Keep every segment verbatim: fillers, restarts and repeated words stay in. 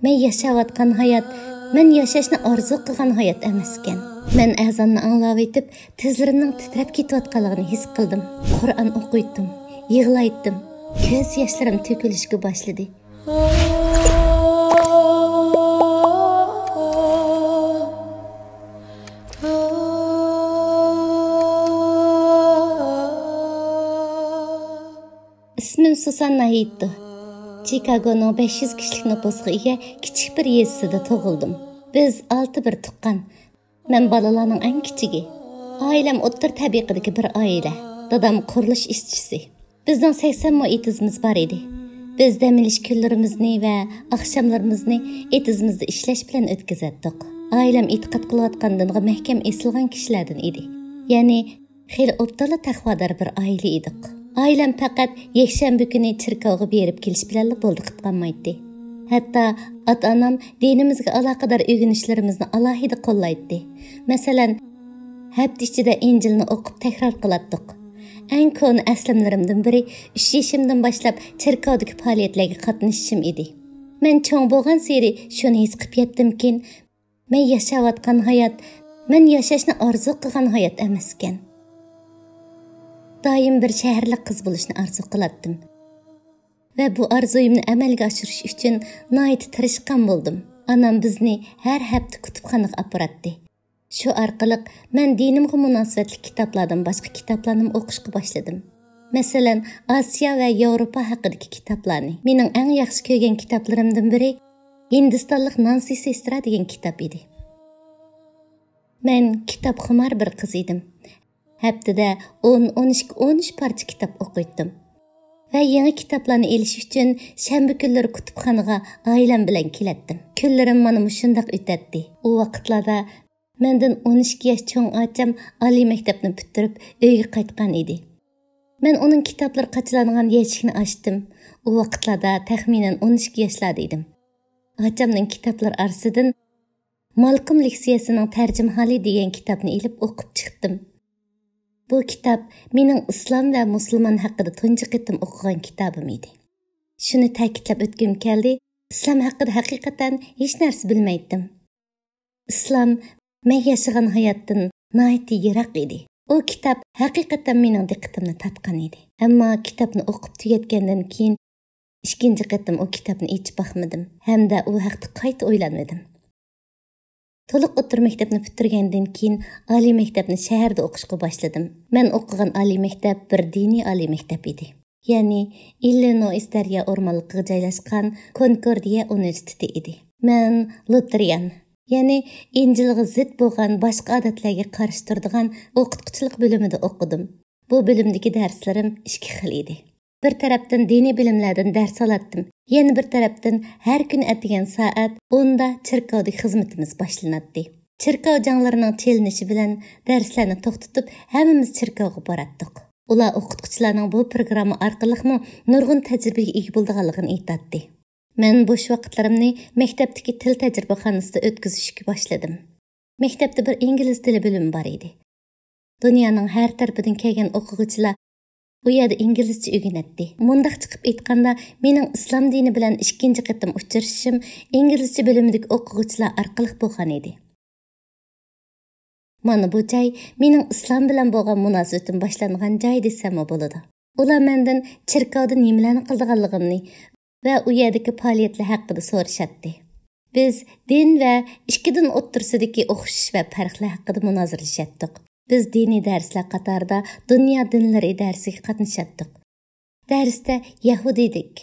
مەن ياشاۋاتقان ھايات، مەن ياشاشنى ئارزۇ قىلغان ھايات ئەمەسكەن. مەن ئەزاننى ئاڭلاۋېتىپ، تىزلىرىمنىڭ تىترەپ كېتىۋاتقانلىقىنى ھېس قىلدىم. قۇرئان ئوقۇيتتۇم، يىغلايتتىم. كۆز ياشلىرىم تۆكۈلۈشكە باشلىدى. ئىسمىم سۇسان ناھىتتو. چىكاگونىڭ بەش يۈز كىشىلىك نوپۇسقا ئىگە كىچىك بىر يېزىسىدا تۇغۇلدۇم. بىز ئالتە بىر تۇغقان. مەن بالىلارنىڭ ئەڭ كىچىكى. ئائىلەم ئوتتۇرا تەبىقىدىكى بىر ئائىلە. دادام قۇرۇلۇش ئىشچىسى. بىزنىڭ سەكسەن مو ئېتىزىمىز بار ئىدى. بىز دەم ئېلىش كۈنلىرىمىزنى ۋە ئاخشاملىرىمىزنى ئېتىزىمىزدا ئىشلەش بىلەن ئۆتكۈزەتتۇق. ئائىلەم ئېتىقاد قىلىۋاتقان دىنغا مەھكەم ئېسىلغان كىشىلەردىن ئىدى. يەنى خېلى ئوبدانلا تەقۋادار بىر ئائىلە ئىدۇق. ئائىلەم پەقەت يەكشەنبە كۈنى چېركاۋغا بېرىپ كېلىش بىلەنلا بولدى قىلىپ قالمايتتى. ھەتتا ئاتا-ئانام دىنىمىزگە ئالاقىدار ئۆگىنىشلىرىمىزنى ئالاھىدە قوللايتتى. مەسىلەن، ھەپتە ئىچىدە ئىنجىلنى ئوقۇپ تەكرار قىلاتتۇق. ئەڭ كونا ئەسلىمىلىرىمدىن بىرى ئۈچ يېشىمدىن باشلاپ چېركاۋدىكى پائالىيەتلەرگە قاتنىشىشىم ئىدى. مەن چوڭ بولغانسېرى شۇنى ھېس قىلىپ يەتتىمكىن، مەن ياشاۋاتقان ھايات، مەن ياشاشنى ئارزۇ قىلغان ھايات ئەمەسكەن. دائىم بىر شەھەرلىك قىز بولۇشنى ئارزۇ قىلاتتىم. ۋە بۇ ئارزۇيۇمنى ئەمەلگە ئاشۇرۇش ئۈچۈن ناھايىتى تىرىشقان بولدۇم. ئانام بىزنى ھەر ھەپتە كۇتۇپخانىغا ئاپىراتتى. شۇ ئارقىلىق مەن دىنىمغا مۇناسىۋەتلىك كىتابلاردىن باشقا كىتابلارنىمۇ ئوقۇشقا باشلىدىم. مەسىلەن، ئاسىيا ۋە ياۋروپا ھەققىدىكى كىتابلارنى. مېنىڭ ئەڭ ياخشى كۆرگەن كىتابلىرىمدىن بىرى ھىندىستانلىق نانسى سېسترا دېگەن كىتاب ئىدى. مەن كىتابخۇمار بىر قىز ئىدىم. ھەپتىدە ئون، ئون ئىككى، ئون ئۈچ پارچە كىتاب ئوقۇيتتۇم. ۋە يېڭى كىتابلارنى ئېلىش ئۈچۈن شەنبە كۈنلىرى كۇتۇپخانىغا ئائىلەم بىلەن كېلەتتىم. كۈنلىرىم مانا مۇشۇنداق ئۆتەتتى. ئۇ ۋاقىتلاردا مەندىن ئون ئىككى ياش چوڭ ئاچام ئالىي مەكتەپنى پۈتتۈرۈپ ئۆيگە قايتقان ئىدى. مەن ئۇنىڭ كىتابلىرى قاچىلانغان يەشىكىنى ئاچتىم. ئۇ ۋاقىتلاردا تەخمىنەن ئون ئىككى ياشلاردا ئىدىم. ئاچامنىڭ كىتابلىرى ئارىسىدىن مالكوم لېكسىيەسىنىڭ تەرجىمىھالى دېگەن كىتابنى ئېلىپ ئوقۇپ چىقتىم. بۇ كىتاب مېنىڭ ئىسلام ۋە مۇسۇلمان ھەققىدە تۇنجى قېتىم ئوقۇغان كىتابىم ئىدى. شۇنى تەكىتلەپ ئۆتكۈم كەلدى، ئىسلام ھەققىدە ھەقىقەتەن ھېچ نەرسە بىلمەيتتىم. ئىسلام مەن ياشىغان ھاياتتىن ناھايىتى يىراق ئىدى. ئۇ كىتاب ھەقىقەتەن مېنىڭ دىققىتىمنى تارتقان ئىدى. ئەمما كىتابنى ئوقۇپ تۈگەتكەندىن كېيىن ئىككىنچى قېتىم ئۇ كىتابنى ئېچىپ باقمىدىم ھەمدە ئۇ ھەقتە قايتا ئويلانمىدىم. تولۇق ئوتتۇرا مەكتەپنى پۈتتۈرگەندىن كېيىن ئالىي مەكتەپنى شەھەردە ئوقۇشقا باشلىدىم. مەن ئوقۇغان ئالىي مەكتەپ بىر دىنىي ئالىي مەكتەپ ئىدى. يەنى ئىللىنويس دەريا ئورمانلىقىغا جايلاشقان كونكوردىيە ئۇنىۋېرسىتېتى ئىدى. مەن لۇتېرىيان، يەنى ئىنجىلغا زىت بولغان باشقا ئادەتلەرگە قارشى تۇرىدىغان ئوقۇتقۇچىلىق بۆلۈمىدە ئوقۇدۇم. بۇ بۆلۈمدىكى دەرسلىرىم ئىككى خىل ئىدى. بىر تەرەپتىن دىنىي بىلىملەردىن دەرس ئالاتتىم، يەنە بىر تەرەپتىن ھەر كۈنى ئەتىگەن سائەت ئوندا چېركاۋدىكى خىزمىتىمىز باشلىناتتى. چېركاۋ جاڭلىرىنىڭ چېلىنىشى بىلەن دەرسلەرنى توختىتىپ، ھەممىمىز چېركاۋغا باراتتۇق. ئۇلار ئوقۇتقۇچىلارنىڭ بۇ پروگرامما ئارقىلىقمۇ نۇرغۇن تەجرىبىگە ئىگە بولىدىغانلىقىنى ئېيتاتتى. مەن بوش ۋاقىتلىرىمنى مەكتەپتىكى تىل تەجرىبىخانىسىدا ئۆتكۈزۈشكە باشلىدىم. مەكتەپتە بىر ئىنگلىز تىلى بۆلۈمى بار ئىدى. دۇنيانىڭ ھەر تەرىپىدىن كەلگەن ئوقۇغۇچىلار ئۇ يەردە ئىنگلىزچە ئۆگىنەتتى. مۇنداقچە قىلىپ ئېيتقاندا، مېنىڭ ئىسلام دىنى بىلەن ئىككىنچى قېتىم ئۇچرىشىشىم ئىنگلىزچە بۆلۈمىدىكى ئوقۇغۇچىلار ئارقىلىق بولغان ئىدى. مانا بۇ جاي مېنىڭ ئىسلام بىلەن بولغان مۇناسىۋىتىم باشلانغان جاي دېسەممۇ بولىدۇ. ئۇلار مەندىن چېركاۋدا نېمىلەرنى قىلىدىغانلىقىمنى ۋە ئۇ يەردىكى پائالىيەتلەر ھەققىدە سورىشاتتى. بىز دىن ۋە ئىككى دىن ئوتتۇرىسىدىكى ئوخشىشىش ۋە پەرقلەر ھەققىدە مۇنازىرىلىشەتتۇق. بىز دىنىي دەرسلەر قاتارىدا دۇنيا دىنلىرى دەرسىگە قاتنىشاتتۇق. دەرستە يەھۇدىيلىك،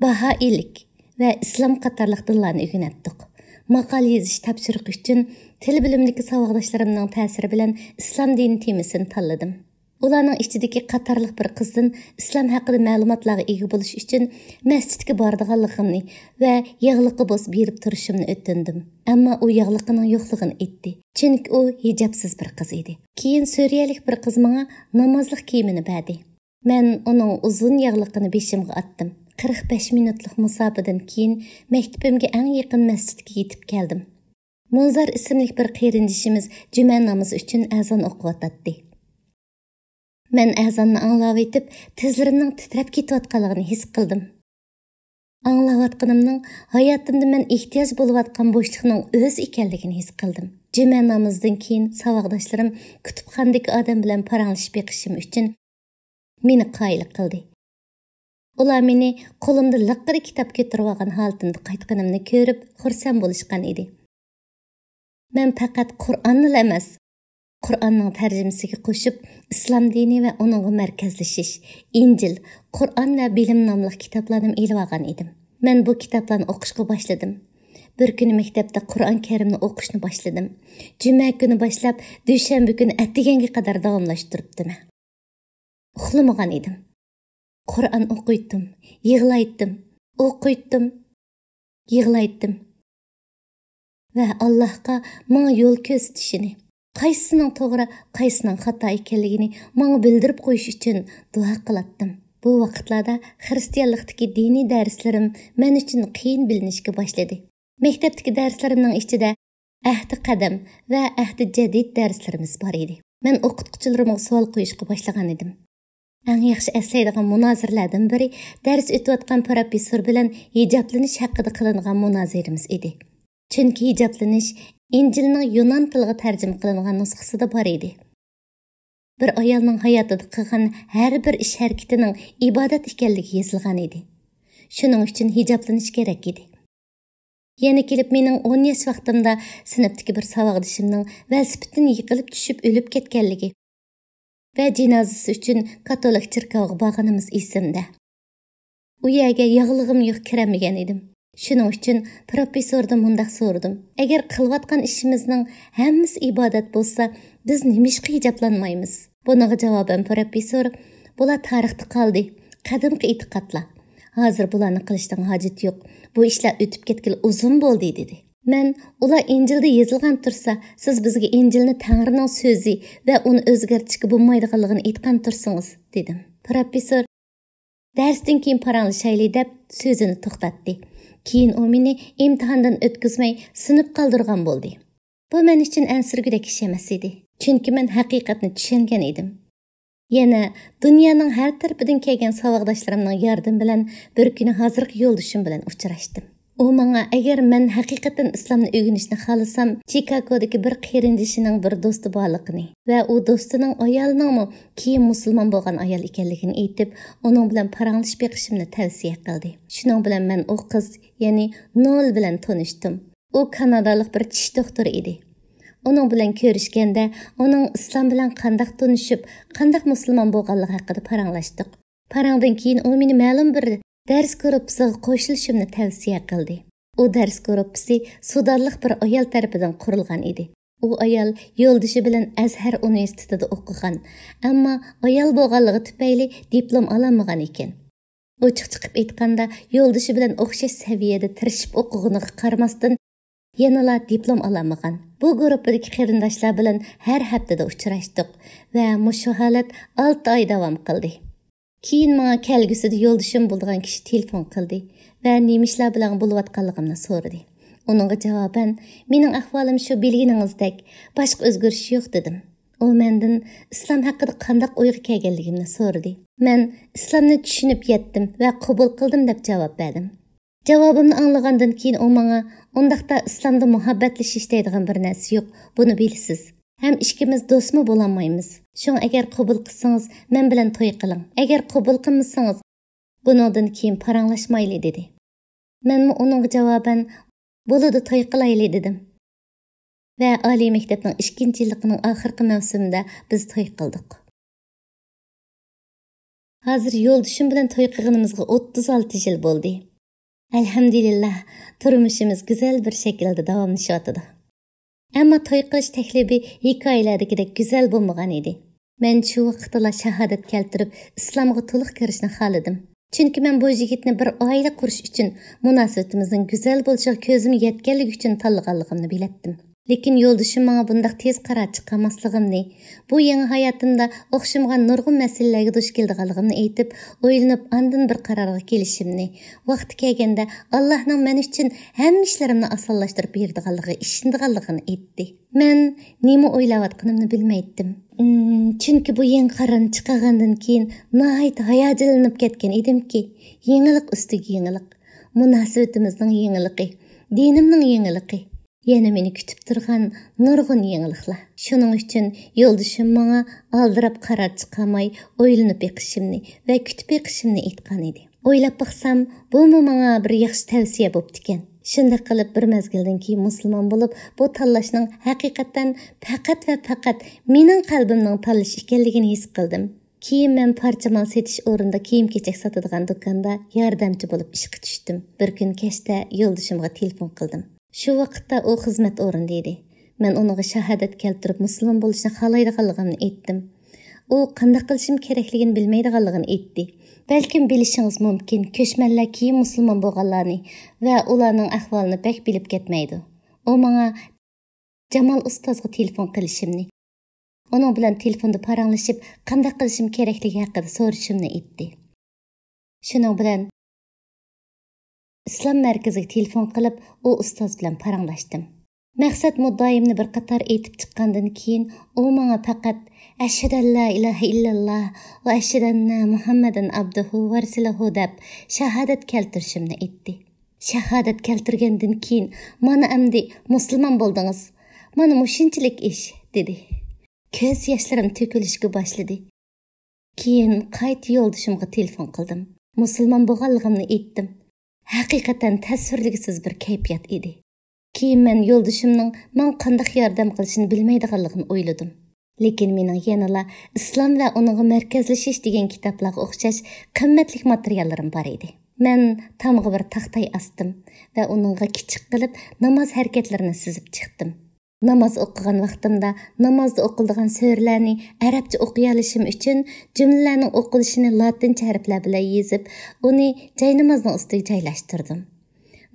باھائىيلىك ۋە ئىسلام قاتارلىق دىنلارنى ئۆگىنەتتۇق. ماقالە يېزىش تاپشۇرۇقى ئۈچۈن تىل بۆلۈمىدىكى ساۋاقداشلىرىمنىڭ تەسىرى بىلەن ئىسلام دىنى تېمىسىنى تاللىدىم. ئۇلارنىڭ ئىچىدىكى قاتارلىق بىر قىزدىن ئىسلام ھەققىدە مەلۇماتلارغا ئىگە بولۇش ئۈچۈن مەسچىتكە بارىدىغانلىقىمنى ۋە ياغلىققا بوسۇپ يېرىپ تۇرۇشۇمنى ئۆتۈندۈم. ئەمما ئۇ ياغلىقىنىڭ يوقلۇقىنى ئېيتتى. چۈنكى ئۇ ھىجابسىز بىر قىز ئىدى. كېيىن سۈرىيەلىك بىر قىز ماڭا نامازلىق كىيىمىنى بەردى. مەن ئۇنىڭ ئۇزۇن ياغلىقىنى بېشىمغا ئاتتىم. قىرىق بەش مىنۇتلۇق مۇساپىدىن كېيىن مەكتىپىمگە ئەڭ يېقىن مەسچىتكە يېتىپ كەلدىم. مۇنزار ئىسىملىك بىر قېرىندىشىمىز جۈمە نامىزى ئۈچۈن ئەزان ئوقۇۋاتاتتى. مەن ئەزاننى ئاڭلاۋېتىپ، تىزلىرىمنىڭ تىترەپ كېتىۋاتقانلىقىنى ھېس قىلدىم. ئاڭلاۋاتقىنىمنىڭ ھاياتىمدا مەن ئېھتىياج بولۇۋاتقان بوشلۇقنىڭ ئۆزى ئىكەنلىكىنى ھېس قىلدىم. جۈمە نامىزىدىن كېيىن ساۋاقداشلىرىم كۇتۇپخانىدىكى ئادەم بىلەن پاراڭلىشىپ بېقىشىم ئۈچۈن مېنى قايىل قىلدى. ئۇلار مېنى قولۇمدا لىققىدە كىتاب كۆتۈرۈۋالغان ھالىتىمدە قايتقىنىمنى كۆرۈپ خۇرسەن بولۇشقان ئىدى. مەن پەقەت قۇرئاننىلا ئەمەس، قۇرئاننىڭ تەرجىمىسىگە قوشۇپ، ئىسلام دىنى ۋە ئۇنىڭغا مەركەزلىشىش، ئىنجىل، قۇرئان ۋە بىلىم ناملىق كىتابلارنىمۇ ئېلىۋالغان ئىدىم. مەن بۇ كىتابلارنى ئوقۇشقا باشلىدىم. بىر كۈنى مەكتەپتە قۇرئان كەرىمنى ئوقۇشنى باشلىدىم. جۈمە كۈنى باشلاپ، دۈشەنبە كۈنى ئەتىگەنگە قەدەر داۋاملاشتۇرۇپتىمەن. ئۇخلىمىغان ئىدىم. قۇرئان ئوقۇيتتۇم، يىغلايتتىم، ئوقۇيتتۇم، يىغلايتتىم. ۋە ئاللاھقا ماڭا يول كۆرسىتىشىنى، قايسىسىنىڭ توغرا، قايسىسىنىڭ خاتا ئىكەنلىكىنى ماڭا بىلدۈرۈپ قويۇش ئۈچۈن دۇئا قىلاتتىم. بۇ ۋاقىتلاردا خىرىستىيانلىقتىكى دىنىي دەرسلىرىم مەن ئۈچۈن قىيىن بىلىنىشكە باشلىدى. مەكتەپتىكى دەرسلىرىمنىڭ ئىچىدە ئەھدى قەدىم ۋە ئەھدى جەدىد دەرسلىرىمىز بار ئىدى. مەن ئوقۇتقۇچىلىرىمغا سوئال قويۇشقا باشلىغان ئىدىم. ئەڭ ياخشى ئەسلەيدىغان مۇنازىرىلەردىن بىرى دەرس ئۆتۈۋاتقان پروفېسسور بىلەن ھىجابلىنىش ھەققىدە قىلىنغان مۇنازىرىمىز ئىدى. چۈنكى ھىجابلىنىش ئىنجىلنىڭ يۇنان تىلىغا تەرجىمە قىلىنغان نۇسخىسىدا بار ئىدى. بىر ئايالنىڭ ھاياتىدا قىلغان ھەر بىر ئىش ھەرىكىتىنىڭ ئىبادەت ئىكەنلىكى يېزىلغان ئىدى. شۇنىڭ ئۈچۈن ھىجابلىنىش كېرەك ئىدى. يەنە كېلىپ مېنىڭ ئون ياش ۋاقتىمدا سىنىپتىكى بىر ساۋاقدىشىمنىڭ ۋېلىسىپىتتىن يىقىلىپ چۈشۈپ ئۆلۈپ كەتكەنلىكى ۋە جىنازىسى ئۈچۈن كاتولىك چېركاۋغا بارغىنىمىز ئېسىمدە. ئۇ يەرگە ياغلىقىم يوق كىرەلمىگەن ئىدىم. شۇنىڭ ئۈچۈن پروفېسسوردىن مۇنداق سورىدىم: «ئەگەر قىلىۋاتقان ئىشىمىزنىڭ ھەممىسى ئىبادەت بولسا، بىز نېمىشقا ھىجابلانمايمىز؟» بۇنىڭغا جاۋابەن پروفېسسور: «بۇلار تارىختا قالدى، قەدىمكى ئېتىقادلار. ھازىر بۇلارنى قىلىشنىڭ ھاجىتى يوق. بۇ ئىشلار ئۆتۈپ كەتكىلى ئۇزۇن بولدى» دېدى. مەن: «ئۇلار ئىنجىلدا يېزىلغان تۇرسا، سىز بىزگە ئىنجىلنى تەڭرىنىڭ سۆزى ۋە ئۇنى ئۆزگەرتىشكە بولمايدىغانلىقىنى ئېيتقان تۇرسىڭىز» دېدىم. پروفېسسور: «دەرستىن كېيىن پاراڭلىشايلى» دەپ سۆزىنى توختاتتى. كېيىن ئۇ مېنى ئىمتىھاندىن ئۆتكۈزمەي سىنىپ قالدۇرغان بولدى. بۇ مەن ئۈچۈن ئەنسىرىگۈدەك ئىش ئەمەس ئىدى. چۈنكى مەن ھەقىقەتنى چۈشەنگەن ئىدىم. يەنە دۇنيانىڭ ھەر تەرىپىدىن كەلگەن ساۋاقداشلىرىمنىڭ ياردىمى بىلەن بىر كۈنى ھازىرقى يولدىشىم بىلەن ئۇچراشتىم. ئۇ ماڭا، ئەگەر مەن ھەقىقەتەن ئىسلامنى ئۆگىنىشنى خالىسام، چىكاگودىكى بىر قېرىندىشىنىڭ بىر دوستى بارلىقىنى ۋە ئۇ دوستىنىڭ ئايالىنىڭمۇ كېيىن مۇسۇلمان بولغان ئايال ئىكەنلىكىنى ئېيتىپ، ئۇنىڭ بىلەن پاراڭلىشىپ بېقىشىمنى تەۋسىيە قىلدى. شۇنىڭ بىلەن مەن ئۇ قىز، يەنى نول بىلەن تونۇشتۇم. ئۇ كانادالىق بىر چىش دوختۇرى ئىدى. ئۇنىڭ بىلەن كۆرۈشكەندە، ئۇنىڭ ئىسلام بىلەن قانداق تونۇشۇپ، قانداق مۇسۇلمان بولغانلىقى ھەققىدە پاراڭلاشتۇق. پاراڭدىن كېيىن ئۇ مېنى مەلۇم بىر دەرس گۇرۇپپىسىغا قوشۇلۇشۇمنى تەۋسىيە قىلدى. ئۇ دەرس گۇرۇپپىسى سۇدانلىق بىر ئايال تەرىپىدىن قۇرۇلغان ئىدى. ئۇ ئايال يولدىشى بىلەن ئەزھەر ئۇنىۋېرسىتېتىدا ئوقۇغان، ئەمما ئايال بولغانلىقى تۈپەيلى دىپلوم ئالالمىغان ئىكەن. ئوچۇق چىقىپ ئېيتقاندا، يولدىشى بىلەن ئوخشاش سەۋىيەدە تىرىشىپ ئوقۇغىنىغا قارىماستىن، يەنىلا دىپلوم ئالالمىغان. بۇ گۇرۇپپىدىكى قېرىنداشلار بىلەن ھەر ھەپتىدە ئۇچراشتۇق ۋە مۇشۇ ھالەت ئالتە ئاي داۋام قىلدى. كېيىن ماڭا كەلگۈسىدە يولدىشىم بولىدىغان كىشى تېلېفون قىلدى ۋە نېمە ئىشلار بىلەن بولۇۋاتقانلىقىمنى سورىدى. ئۇنىڭغا جاۋابەن، «مېنىڭ ئەھۋالىم شۇ بىلگىنىڭىزدەك، باشقا ئۆزگىرىش يوق» دېدىم. ئۇ مەندىن ئىسلام ھەققىدە قانداق ئويغا كەلگەنلىكىمنى سورىدى. مەن، «ئىسلامنى چۈشىنىپ يەتتىم ۋە قوبۇل قىلدىم» دەپ جاۋاب بەردىم. جاۋابىمنى ئاڭلىغاندىن كېيىن ئۇ ماڭا، «ئۇنداقتا ئىسلامدا مۇھەببەتلىشىش دەيدىغان بىر نەرسە يوق، بۇنى بىلىسىز. ھەم ئىككىمىز دوستمۇ بولالمايمىز. شۇڭا ئەگەر قوبۇل قىلسىڭىز، مەن بىلەن توي قىلىڭ. ئەگەر قوبۇل قىلمىسىڭىز، بۇنىڭدىن كېيىن پاراڭلاشمايلى» دېدى. مەنمۇ ئۇنىڭغا جاۋابەن، «بولىدۇ، توي قىلايلى» دېدىم. ۋە ئالىي مەكتەپنىڭ ئىككىنچى يىللىقىنىڭ ئاخىرقى مەۋسۇمىدا بىز توي قىلدۇق. ھازىر يولدىشىم بىلەن توي قىلغىنىمىزغا ئوتتۇز ئالتە يىل بولدى. ئەلھەمدۇلىللاھ، تۇرمۇشىمىز گۈزەل بىر شەكىلدە داۋاملىشىۋاتىدۇ. ئەمما توي قىلىش تەكلىپى ھېكايىلەردىكىدەك گۈزەل بولمىغان ئىدى. مەن شۇ ۋاقىتتىلا شاھادەت كەلتۈرۈپ، ئىسلامغا تولۇق كىرىشنى خالىدىم. چۈنكى مەن بۇ يىگىتنى بىر ئائىلە قۇرۇش ئۈچۈن، مۇناسىۋىتىمىزنىڭ گۈزەل بولۇشىغا كۆزۈم يەتكەنلىكى ئۈچۈن تاللىغانلىقىمنى بىلەتتىم. لېكىن يولدىشىم ماڭا بۇنداق تېز قارار چىقارماسلىقىمنى، بۇ يېڭى ھاياتىمدا ئوخشىمىغان نۇرغۇن مەسىلىلەرگە دۇچ كېلىدىغانلىقىمنى ئېيتىپ، ئويلىنىپ ئاندىن بىر قارارغا كېلىشىمنى، ۋاقتى كەلگەندە ئاللاھنىڭ مەن ئۈچۈن ھەممە ئىشلىرىمنى ئاسانلاشتۇرۇپ بېرىدىغانلىقىغا ئىشىنىدىغانلىقىنى ئېيتتى. مەن نېمە ئويلاۋاتقىنىمنى بىلمەيتتىم. ئىم، چۈنكى بۇ يېڭى قارارنى چىقارغاندىن كېيىن ناھايىتى ھاياجانلىنىپ كەتكەن ئىدىمكى، يېڭىلىق ئۈستىگە يېڭىلىق. مۇناسىۋىتىمىزنىڭ يېڭىلىقى، دىنىمنىڭ يېڭىلىقى، يەنە مېنى كۈتۈپ تۇرغان نۇرغۇن يېڭىلىقلار. شۇنىڭ ئۈچۈن يولدىشىم ماڭا ئالدىراپ قارار چىقارماي ئويلىنىپ بېقىشىمنى ۋە كۈتۈپ بېقىشىمنى ئېيتقان ئىدى. ئويلاپ باقسام، بۇمۇ ماڭا بىر ياخشى تەۋسىيە بوپتىكەن. شۇنداق قىلىپ بىر مەزگىلدىن كېيىن مۇسۇلمان بولۇپ، بۇ تاللاشنىڭ ھەقىقەتەن پەقەت ۋە پەقەت مېنىڭ قەلبىمنىڭ تاللىشى ئىكەنلىكىنى ھېس قىلدىم. كېيىن مەن پارچە مال سېتىش ئورنىدا كىيىم-كېچەك ساتىدىغان دۇكاندا ياردەمچى بولۇپ ئىشقا چۈشتۈم. بىر كۈنى كەچتە يولدىشىمغا تېلېفون قىلدىم. شۇ ۋاقىتتا ئۇ خىزمەت ئورنىدا ئىدى. مەن ئۇنىڭغا شاھادەت كەلتۈرۈپ مۇسۇلمان بولۇشنى خالايدىغانلىقىمنى ئېيتتىم. ئۇ قانداق قىلىشىم كېرەكلىكىنى بىلمەيدىغانلىقىنى ئېيتتى. بەلكىم بىلىشىڭىز مۇمكىن، كۆچمەنلەر كېيىن مۇسۇلمان بولغانلارنى ۋە ئۇلارنىڭ ئەھۋالىنى بەك بىلىپ كەتمەيدۇ. ئۇ ماڭا جامال ئۇستازغا تېلېفون قىلىشىمنى، ئۇنىڭ بىلەن تېلېفوندا پاراڭلىشىپ، قانداق قىلىشىم كېرەكلىكى ھەققىدە سورىشىمنى ئېيتتى. شۇنىڭ بىلەن ئىسلام مەركىزىگە تېلېفون قىلىپ، ئۇ ئۇستاز بىلەن پاراڭلاشتىم. مەقسەت مۇددىئايىمنى بىر قاتار ئېيتىپ چىققاندىن كېيىن، ئۇ ماڭا پەقەت «ئەشھەدۇ ئەن لا ئىلاھە ئىللەللاھ ۋە ئەشھەدۇ ئەننە مۇھەممەدەن ئابدۇھۇ ۋە رەسۇلۇھۇ» دەپ شاھادەت كەلتۈرۈشۈمنى ئېيتتى. «شاھادەت كەلتۈرگەندىن كېيىن، مانا ئەمدى مۇسۇلمان بولدىڭىز. مانا مۇشۇنچىلىك ئىش» دېدى. كۆز ياشلىرىم تۆكۈلۈشكە باشلىدى. كېيىن قايتا يولدىشىمغا تېلېفون قىلدىم. مۇسۇلمان بولغانلىقىمنى ئېيتتىم. ھەقىقەتەن تەسۋىرلىگۈسىز بىر كەيپىيات ئىدى. كېيىن مەن يولدىشىمنىڭ ماڭا قانداق ياردەم قىلىشىنى بىلمەيدىغانلىقىنى ئويلىدىم. لېكىن مېنىڭ يەنىلا ئىسلام ۋە ئۇنىڭغا مەركەزلىشىش دېگەن كىتابلارغا ئوخشاش قىممەتلىك ماتېرىياللىرىم بار ئىدى. مەن تامغا بىر تاختاي ئاستىم ۋە ئۇنىڭغا كىچىك قىلىپ ناماز ھەرىكەتلىرىنى سىزىپ چىقتىم. ناماز ئوقۇغان ۋاقتىمدا نامازدا ئوقۇلىدىغان سۈرىلەرنى ئەرەبچە ئوقۇيالىشىم ئۈچۈن جۈملىلەرنىڭ ئوقۇلۇشىنى لاتىنچە ھەرپلەر بىلەن يېزىپ، ئۇنى جاينامازنىڭ ئۈستىگە جايلاشتۇردۇم.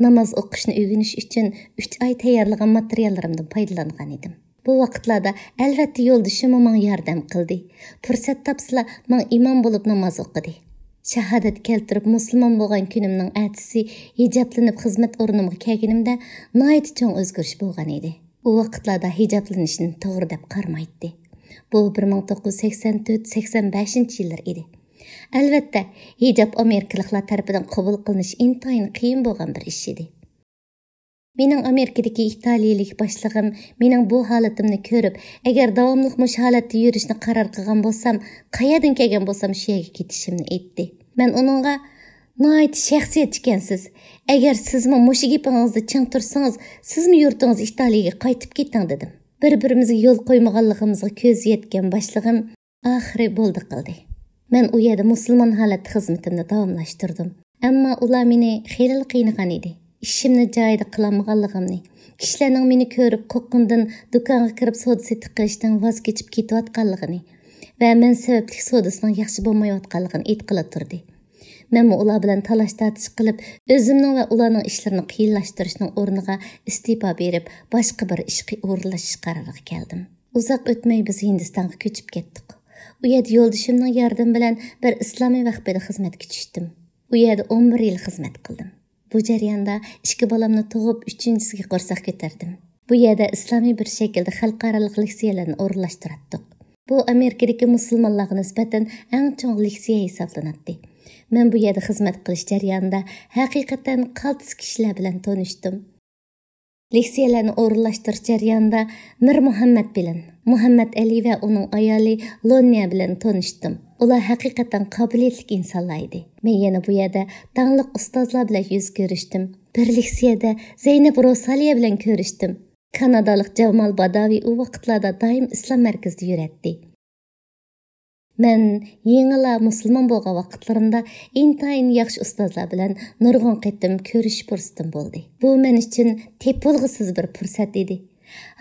ناماز ئوقۇشنى ئۆگىنىش ئۈچۈن ئۈچ ئاي تەييارلىغان ماتېرىياللىرىمدىن پايدىلانغان ئىدىم. بۇ ۋاقىتلاردا ئەلۋەتتە يولدىشىممۇ ماڭا ياردەم قىلدى. پۇرسەت تاپسىلا ماڭا ئىمام بولۇپ ناماز ئوقۇدى. شاھادەت كەلتۈرۈپ مۇسۇلمان بولغان كۈنۈمنىڭ ئەتىسى ھىجابلىنىپ خىزمەت ئورنۇمغا كەلگىنىمدە ناھايىتى چوڭ ئۆزگىرىش بولغان ئىدى. ئۇ ۋاقىتلاردا ھىجابلىنىشنى توغرا دەپ قارىمايتتى. بۇ بىر مىڭ توققۇز يۈز سەكسەن تۆت، سەكسەن بەشىنچى يىللىرى ئىدى. ئەلۋەتتە، ھىجاب ئامېرىكىلىقلار تەرىپىدىن قوبۇل قىلىنىش ئىنتايىن قىيىن بولغان بىر ئىش ئىدى. مېنىڭ ئامېرىكىدىكى ئىتالىيىلىك باشلىقىم مېنىڭ بۇ ھالىتىمنى كۆرۈپ، ئەگەر داۋاملىق مۇشۇ ھالەتتە يۈرۈشنى قارار قىلغان بولسام، قەيەردىن كەلگەن بولسام شۇ يەرگە كېتىشىمنى ئېيتتى. مەن ئۇنىڭغا، «ناھايىتى شەخسىيەتچىكەنسىز. ئەگەر سىزمۇ مۇشۇ گېپىڭىزدە چىڭ تۇرسىڭىز، سىزمۇ يۇرتىڭىز ئىتالىيىگە قايتىپ كېتىڭ» دېدىم. بىر-بىرىمىزگە يول قويمىغانلىقىمىزغا كۆزى يەتكەن باشلىقىم، «ئاخىرى بولدى قىلدى.» مەن ئۇ يەردە مۇسۇلمان ھالەتتە خىزمىتىمنى داۋاملاشتۇردۇم. ئەمما ئۇلار مېنى خېلىلا قىينىغان ئىدى. ئىشىمنى جايىدا قىلالمىغانلىقىمنى، كىشىلەرنىڭ مېنى كۆرۈپ قورققىنىدىن دۇكانغا كىرىپ سودا سېتىق قىلىشتىن ۋاز كېچىپ كېتىۋاتقانلىقىنى ۋە مەن سەۋەبلىك سودىسىنىڭ ياخشى بولمايۋاتقانلىقىنى ئېيتقىلى تۇردى. مەنمۇ ئۇلار بىلەن تالاش-تارتىش قىلىپ، ئۆزۈمنىڭ ۋە ئۇلارنىڭ ئىشلىرىنى قىيىنلاشتۇرۇشنىڭ ئورنىغا ئىستېپا بېرىپ، باشقا بىر ئىشقا ئورۇنلىشىش قارارىغا كەلدىم. ئۇزاق ئۆتمەي بىز ھىندىستانغا كۆچۈپ كەتتۇق. ئۇ يەردە يولدىشىمنىڭ ياردىمى بىلەن بىر ئىسلامىي ۋەخپىدە خىزمەتكە چۈشتۈم. ئۇ يەردە ئون بىر يىل خىزمەت قىلدىم. بۇ جەرياندا ئىككى بالامنى تۇغۇپ، ئۈچىنچىسىگە قورساق كۆتەردىم. بۇ يەردە ئىسلامىي بىر شەكىلدە خەلقئارالىق لېكسىيەلەرنى ئورۇنلاشتۇراتتۇق. بۇ ئامېرىكىدىكى مۇسۇلمانلارغا نىسبەتەن ئەڭ چوڭ لېكسىيە ھېسابلىناتتى. مەن بۇ يەردە خىزمەت قىلىش جەريانىدا ھەقىقەتەن قالتىس كىشىلەر بىلەن تونۇشتۇم. لېكسىيەلەرنى ئورۇنلاشتۇرۇش جەريانىدا مىر مۇھەممەد بىلەن، مۇھەممەد ئەلى ۋە ئۇنىڭ ئايالى لونيا بىلەن تونۇشتۇم. ئۇلار ھەقىقەتەن قابىلىيەتلىك ئىنسانلار ئىدى. مەن يەنە بۇ يەردە داڭلىق ئۇستازلار بىلەن يۈز كۆرۈشتۈم. بىر لېكسىيەدە زەينەپ روسالىيە بىلەن كۆرۈشتۈم. كانادالىق جامال باداۋى ئۇ ۋاقىتلاردا دائىم ئىسلام مەركىزىدە يۈرەتتى. مەن يېڭىلا مۇسۇلمان بولغان ۋاقىتلىرىمدا ئىنتايىن ياخشى ئۇستازلار بىلەن نۇرغۇن قېتىم كۆرۈشۈش پۇرسىتىم بولدى. بۇ مەن ئۈچۈن تېپىلغۇسىز بىر پۇرسەت ئىدى.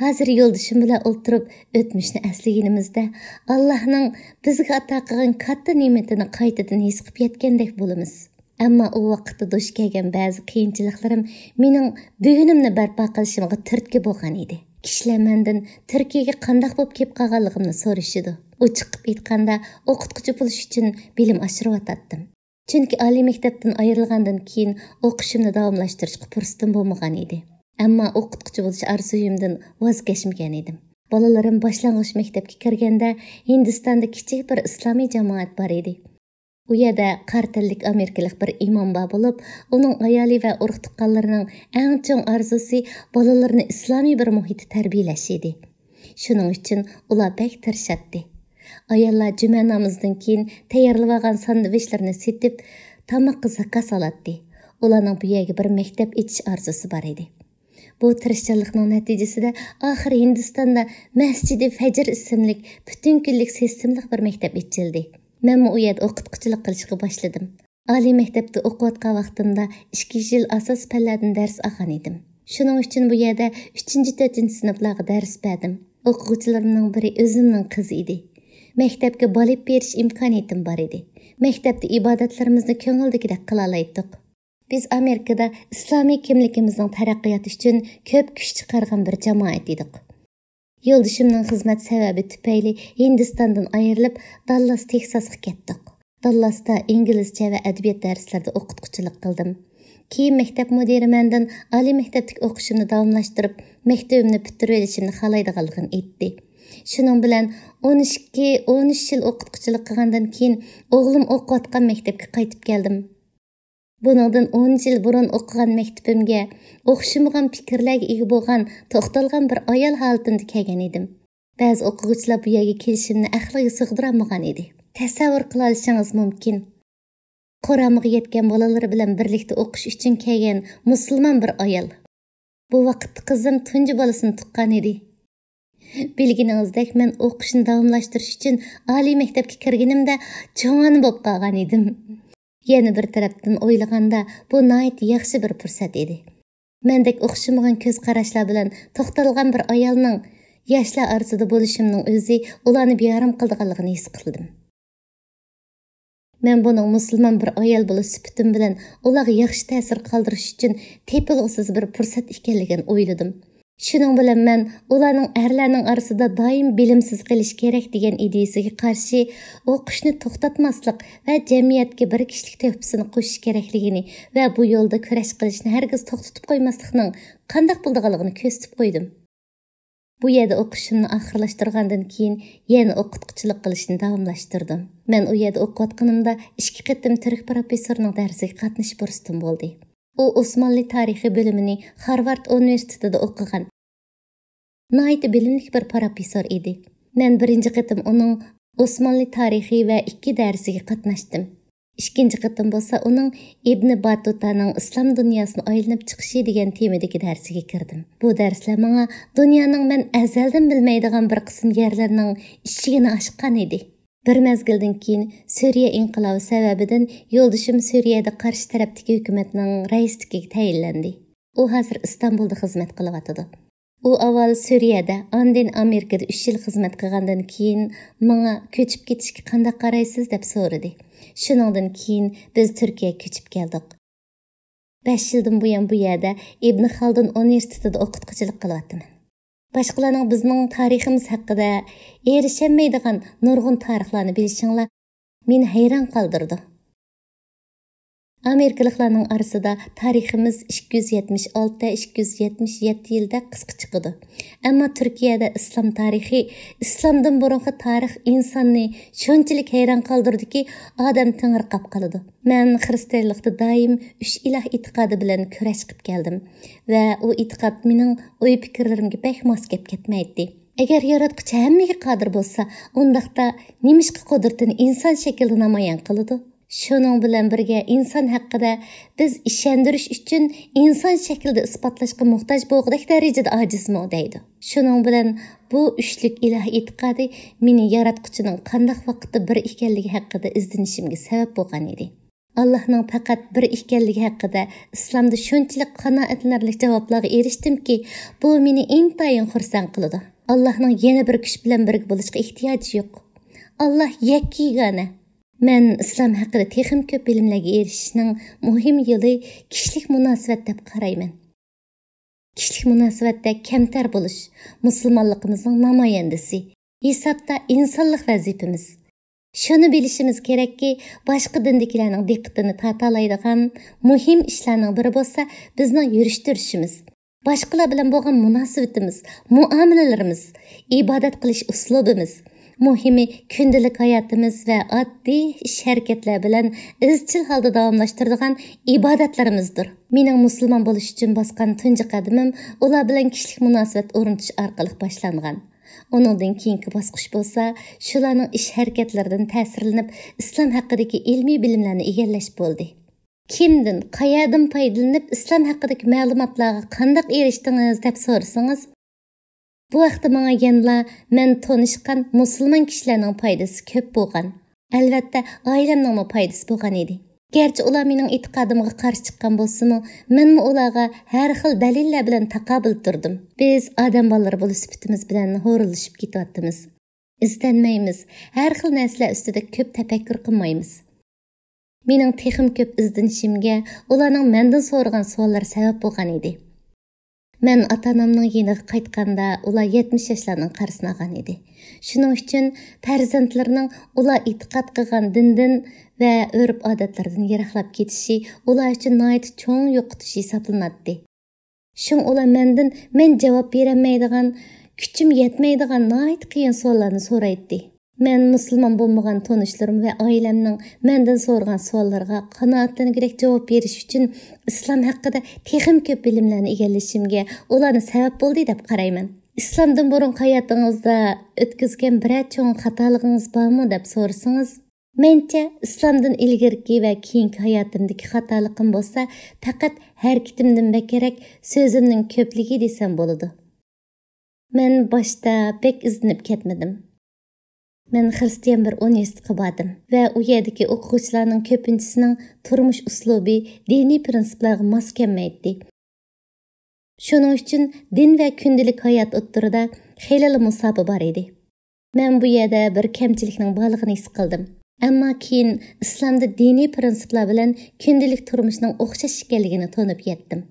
ھازىر يولدىشىم بىلەن ئولتۇرۇپ ئۆتمۈشنى ئەسلىگىنىمىزدە، ئاللاھنىڭ بىزگە ئاتا قىلغان كاتتا نېمىتىنى قايتىدىن ھېس قىلىپ يەتكەندەك بولىمىز. ئەمما ئۇ ۋاقىتتا دۇچ كەلگەن بەزى قىيىنچىلىقلىرىم مېنىڭ بۈگۈنۈمنى بەرپا قىلىشىمغا تۈرتكە بولغان ئىدى. كىشىلەر مەندىن تۈركىيەگە قانداق بولۇپ كېلىپ قالغانلىقىمنى سورىشىدۇ. ئوچۇق قىلىپ ئېيتقاندا، ئوقۇتقۇچى بولۇش ئۈچۈن بىلىم ئاشۇرۇۋاتاتتىم. چۈنكى ئالىي مەكتەپتىن ئايرىلغاندىن كېيىن ئوقۇشۇمنى داۋاملاشتۇرۇشقا پۇرسىتىم بولمىغان ئىدى. ئەمما ئوقۇتقۇچى بولۇش ئارزۇيۇمدىن ۋاز كەچمىگەن ئىدىم. بالىلىرىم باشلانغۇچ مەكتەپكە كىرگەندە، ھىندىستاندا كىچىك بىر ئىسلامىي جامائەت بار ئىدى. ئۇ يەردە قارا تەنلىك ئامېرىكىلىق بىر ئىمام بار بولۇپ، ئۇنىڭ ئايالى ۋە ئۇرۇق-تۇغقانلىرىنىڭ ئەڭ چوڭ ئارزۇسى بالىلىرىنى ئىسلامىي بىر مۇھىتتا تەربىيەلەش ئىدى. شۇنىڭ ئۈچۈن ئۇلار بەك تىرىشاتتى. ئاياللار جۈمە نامىزىدىن كېيىن تەييارلىۋالغان ساندۋىچلىرىنى سېتىپ، تاماققا زاكاز ئالاتتى. ئۇلارنىڭ بۇ يەرگە بىر مەكتەپ ئېچىش ئارزۇسى بار ئىدى. بۇ تىرىشچانلىقنىڭ نەتىجىسىدە ئاخىرى ھىندىستاندا مەسچىدى فەجر ئىسىملىك پۈتۈن كۈنلۈك سىستېمىلىق بىر مەكتەپ ئېچىلدى. مەنمۇ ئۇ يەردە ئوقۇتقۇچىلىق قىلىشقا باشلىدىم. ئالىي مەكتەپتە ئوقۇۋاتقان ۋاقتىمدا ئىككى يىل ئاساسىي پەنلەردىن دەرس ئالغان ئىدىم. شۇنىڭ ئۈچۈن بۇ يەردە ئۈچىنچى، تۆتىنچى سىنىپلارغا دەرس بەردىم. ئوقۇغۇچىلىرىمنىڭ بىرى ئۆزۈمنىڭ قىزى ئىدى. مەكتەپكە بالا ئېلىپ بېرىش ئىمكانىيىتىم بار ئىدى. مەكتەپتە ئىبادەتلىرىمىزنى كۆڭۈلدىكىدەك قىلالايتتۇق. بىز ئامېرىكىدا ئىسلامىي كىملىكىمىزنىڭ تەرەققىياتى ئۈچۈن كۆپ كۈچ چىقارغان بىر جامائەت ئىدۇق. يولدىشىمنىڭ خىزمەت سەۋەبى تۈپەيلى ھىندىستاندىن ئايرىلىپ، داللاس، تېكساسقا كەتتۇق. داللاستا ئىنگلىزچە ۋە ئەدەبىيات دەرسلىرىدە ئوقۇتقۇچىلىق قىلدىم. كېيىن مەكتەپ مۇدىرى مەندىن ئالىي مەكتەپتىكى ئوقۇشۇمنى داۋاملاشتۇرۇپ، مەكتىۋىمنى پۈتتۈرۈۋېلىشىمنى خالايدىغانلىقىنى ئېيتتى. شۇنىڭ بىلەن ئون ئىككى، ئون ئۈچ يىل ئوقۇتقۇچىلىق قىلغاندىن كېيىن، ئوغلۇم ئوقۇۋاتقان مەكتەپكە قايتىپ كەلدىم. بۇنىڭدىن ئون يىل بۇرۇن ئوقۇغان مەكتىپىمگە ئوخشىمىغان پىكىرلەرگە ئىگە بولغان توختالغان بىر ئايال ھالىتىمدە كەلگەن ئىدىم. بەزى ئوقۇغۇچىلار بۇ يەرگە كېلىشىمنى ئەقلىگە سىغدۇرالمىغان ئىدى. تەسەۋۋۇر قىلالىشىڭىز مۇمكىن. قورامىغا يەتكەن بالىلىرى بىلەن بىرلىكتە ئوقۇش ئۈچۈن كەلگەن مۇسۇلمان بىر ئايال. بۇ ۋاقىتتا قىزىم تۇنجى بالىسىنى تۇغقان ئىدى. بىلگىنىڭىزدەك، مەن ئوقۇشنى داۋاملاشتۇرۇش ئۈچۈن ئالىي مەكتەپكە كىرگىنىمدە چوڭ ئانا بولۇپ قالغان ئىدىم. يەنە بىر تەرەپتىن ئويلىغاندا، بۇ ناھايىتى ياخشى بىر پۇرسەت ئىدى. مەندەك ئوخشىمىغان كۆز قاراشلار بىلەن توختالغان بىر ئايالنىڭ ياشلار ئارىسىدا بولۇشۇمنىڭ ئۆزى ئۇلارنى بىئارام قىلىدىغانلىقىنى ھېس قىلدىم. مەن بۇنىڭ مۇسۇلمان بىر ئايال بولۇش سۈپىتىم بىلەن ئۇلارغا ياخشى تەسىر قالدۇرۇش ئۈچۈن تېپىلغۇسىز بىر پۇرسەت ئىكەنلىكىنى ئويلىدىم. شۇنىڭ بىلەن مەن ئۇلارنىڭ ئەرلەرنىڭ ئارىسىدا دائىم بىلىمسىز قېلىش كېرەك دېگەن ئىدىيىسىگە قارشى، ئوقۇشنى توختاتماسلىق ۋە جەمئىيەتكە بىر كىشىلىك تۆھپىسىنى قوشۇش كېرەكلىكىنى ۋە بۇ يولدا كۈرەش قىلىشنى ھەرگىز توختىتىپ قويماسلىقنىڭ قانداق بولىدىغانلىقىنى كۆرسىتىپ قويدۇم. بۇ يەردە ئوقۇشۇمنى ئاخىرلاشتۇرغاندىن كېيىن يەنە ئوقۇتقۇچىلىق قىلىشنى داۋاملاشتۇردۇم. مەن ئۇ يەردە ئوقۇۋاتقىنىمدا ئىككى قېتىم تۈرك پروفېسسورىنىڭ دەرسىگە قاتنىشىش پۇرسىتىم بولدى. ئۇ ئوسمانلى تارىخى بۆلۈمىنى خارۋارد ئۇنىۋېرسىتېتىدا ئوقۇغان ناھايىتى بىلىملىك بىر پروفېسسور ئىدى. مەن بىرىنچى قېتىم ئۇنىڭ ئوسمانلى تارىخى ۋە ئىككى دەرسىگە قاتناشتىم. ئىككىنچى قېتىم بولسا ئۇنىڭ ئىبنى باتۇتانىڭ ئىسلام دۇنياسىنى ئايلىنىپ چىقىشى دېگەن تېمىدىكى دەرسىگە كىردىم. بۇ دەرسلەر ماڭا دۇنيانىڭ مەن ئەزەلدىن بىلمەيدىغان بىر قىسىم يەرلىرىنىڭ ئىشىكىنى ئاچقان ئىدى. بىر مەزگىلدىن كېيىن سۈرىيە ئىنقىلابى سەۋەبىدىن يولدىشىم سۈرىيەدە قارشى تەرەپتىكى ھۆكۈمەتنىڭ رەئىسلىكىگە تەيىنلەندى. ئۇ ھازىر ئىستانبۇلدا خىزمەت قىلىۋاتىدۇ. ئۇ ئاۋۋال سۈرىيەدە، ئاندىن ئامېرىكىدا ئۈچ يىل خىزمەت قىلغاندىن كېيىن، ماڭا كۆچۈپ كېتىشكە قانداق قارايسىز دەپ سورىدى. شۇنىڭدىن كېيىن بىز تۈركىيەگە كۆچۈپ كەلدۇق. بەش يىلدىن بۇيان بۇ يەردە ئىبن خالدۇن ئۇنىۋېرسىتېتىدا ئوقۇتقۇچىلىق قىلىۋاتىمەن. باشقىلارنىڭ بىزنىڭ تارىخىمىز ھەققىدە ئېرىشەلمەيدىغان نۇرغۇن تارىخلارنى بىلىشىڭلار مېنى ھەيران قالدۇرىدۇ. ئامېرىكىلىقلارنىڭ ئارىسىدا تارىخىمىز ئىككى يۈز يەتمىش ئالتە، ئىككى يۈز يەتمىش يەتتە يىل دەپ قىسقا چىقىدۇ. ئەمما تۈركىيەدە ئىسلام تارىخى، ئىسلامدىن بۇرۇنقى تارىخ ئىنساننى شۇنچىلىك ھەيران قالدۇرىدۇكى، ئادەم تېڭىرقاپ قالىدۇ. مەن خىرىستىيانلىقتا دائىم ئۈچ ئىلاھ ئېتىقادى بىلەن كۈرەش قىلىپ كەلدىم ۋە ئۇ ئېتىقاد مېنىڭ ئوي-پىكىرلىرىمگە بەك ماس كەپ كەتمەيتتى. ئەگەر ياراتقۇچى ھەممىگە قادىر بولسا، ئۇنداقتا نېمىشقا قۇدرىتىنى ئىنسان شەكلىدە نامايان قىلىدۇ؟ شۇنىڭ بىلەن بىرگە، ئىنسان ھەققىدە بىز ئىشەندۈرۈش ئۈچۈن ئىنسان شەكلىدە ئىسپاتلاشقا موھتاج بولغۇدەك دەرىجىدە ئاجىزمۇ؟ دەيدۇ. شۇنىڭ بىلەن بۇ ئۈچلۈك ئىلاھ ئېتىقادى مېنى ياراتقۇچىنىڭ قانداق ۋاقىتتا بىر ئىكەنلىكى ھەققىدە ئىزدىنىشىمگە سەۋەب بولغان ئىدى. ئاللاھنىڭ پەقەت بىر ئىكەنلىكى ھەققىدە ئىسلامدا شۇنچىلىك قانائەتلىنەرلىك جاۋابلارغا ئېرىشتىمكى، بۇ مېنى ئىنتايىن خۇرسەن قىلىدۇ. ئاللاھنىڭ يەنە بىر كۈچ بىلەن بىرگە بولۇشقا ئېھتىياجى يوق. ئاللاھ يەككە يېگانە. مەن ئىسلام ھەققىدە تېخىمۇ كۆپ بىلىملەرگە ئېرىشىشنىڭ مۇھىم يولى كىشىلىك مۇناسىۋەت دەپ قارايمەن. كىشىلىك مۇناسىۋەتتە كەمتەر بولۇش مۇسۇلمانلىقىمىزنىڭ نامايەندىسى. ھېسابتا ئىنسانلىق ۋەزىپىمىز. شۇنى بىلىشىمىز كېرەككى، باشقا دىندىكىلەرنىڭ دىققىتىنى تارتالايدىغان مۇھىم ئىشلارنىڭ بىرى بولسا بىزنىڭ يۈرۈش-تۇرۇشىمىز، باشقىلار بىلەن بولغان مۇناسىۋىتىمىز، مۇئامىلىلىرىمىز، ئىبادەت قىلىش ئۇسلۇبىمىز، مۇھىمى، كۈندىلىك ھاياتىمىز ۋە ئاددىي ئىش-ھەرىكەتلەر بىلەن ئىزچىل ھالدا داۋاملاشتۇرىدىغان ئىبادەتلىرىمىزدۇر. مېنىڭ مۇسۇلمان بولۇش ئۈچۈن باسقان تۇنجى قەدىمىم ئۇلار بىلەن كىشىلىك مۇناسىۋەت ئورنىتىش ئارقىلىق باشلانغان. ئۇنىڭدىن كېيىنكى باسقۇچ بولسا، شۇلارنىڭ ئىش-ھەرىكەتلىرىدىن تەسىرلىنىپ، ئىسلام ھەققىدىكى ئىلمىي بىلىملەرنى ئىگىلەش بولدى. كىمدىن، قەيەردىن پايدىلىنىپ، ئىسلام ھەققىدىكى مەلۇماتلارغا قانداق ئېرىشتىڭىز، دەپ سورىسىڭىز، بۇ ھەقتە ماڭا يەنىلا مەن تونۇشقان مۇسۇلمان كىشىلەرنىڭ پايدىسى كۆپ بولغان. ئەلۋەتتە، ئائىلەمنىڭمۇ پايدىسى بولغان ئىدى. گەرچە ئۇلار مېنىڭ ئېتىقادىمغا قارشى چىققان بولسىمۇ، مەنمۇ ئۇلارغا ھەر خىل دەلىللەر بىلەن تاقابىل تۇردۇم. بىز ئادەم بالىلىرى بولۇش سۈپىتىمىز بىلەن ھۇرۇنلىشىپ كېتىۋاتىمىز. ئىزدەنمەيمىز، ھەر خىل نەرسىلەر ئۈستىدە كۆپ تەپەككۇر قىلمايمىز. مېنىڭ تېخىمۇ كۆپ ئىزدىنىشىمگە ئۇلارنىڭ مەندىن سورىغان سوئاللىرى سەۋەب بولغان ئىدى. مەن ئاتا-ئانامنىڭ يېنىغا قايتقاندا، ئۇلار يەتمىش ياشلارنىڭ قارىسىنى ئالغان ئىدى. شۇنىڭ ئۈچۈن پەرزەنتلىرىنىڭ ئۇلار ئېتىقاد قىلغان دىندىن ۋە ئۆرپ-ئادەتلىرىدىن يىراقلاپ كېتىشى ئۇلار ئۈچۈن ناھايىتى چوڭ يوقىتىش ھېسابلىناتتى. شۇڭا ئۇلار مەندىن مەن جاۋاب بېرەلمەيدىغان، كۈچۈم يەتمەيدىغان ناھايىتى قىيىن سوئاللارنى سورايتتى. مەن مۇسۇلمان بولمىغان تونۇشلىرىم ۋە ئائىلەمنىڭ مەندىن سورىغان سوئاللىرىغا قانائەتلەنگۈدەك جاۋاب بېرىش ئۈچۈن ئىسلام ھەققىدە تېخىمۇ كۆپ بىلىملەرنى ئىگىلىشىمگە ئۇلارنى سەۋەب بولدى دەپ قارايمەن. ئىسلامدىن بۇرۇنقى ھاياتىڭىزدا ئۆتكۈزگەن بىرەر چوڭ خاتالىقىڭىز بارمۇ دەپ سورىسىڭىز، مەنچە، ئىسلامدىن ئىلگىرىكى ۋە كېيىنكى ھاياتىمدىكى خاتالىقىم بولسا پەقەت ھەرىكىتىمدىن بەكرەك سۆزۈمنىڭ كۆپلۈكى دېسەم بولىدۇ. مەن باشتا بەك ئىزدىنىپ كەتمىدىم. مەن خىرىستىيان بىر ئۇنىۋېرسىتېتقا باردىم ۋە ئۇ يەردىكى ئوقۇغۇچىلارنىڭ كۆپىنچىسىنىڭ تۇرمۇش ئۇسلۇبى دىنىي پىرىنسىپلارغا ماس كەلمەيتتى. شۇنىڭ ئۈچۈن دىن ۋە كۈندىلىك ھايات ئوتتۇرىدا خېلىلا مۇساپە بار ئىدى. مەن بۇ يەردە بىر كەمچىلىكنىڭ بارلىقىنى ھېس قىلدىم. ئەمما كېيىن ئىسلامدا دىنىي پىرىنسىپلار بىلەن كۈندىلىك تۇرمۇشنىڭ ئوخشاش ئىكەنلىكىنى تونۇپ يەتتىم.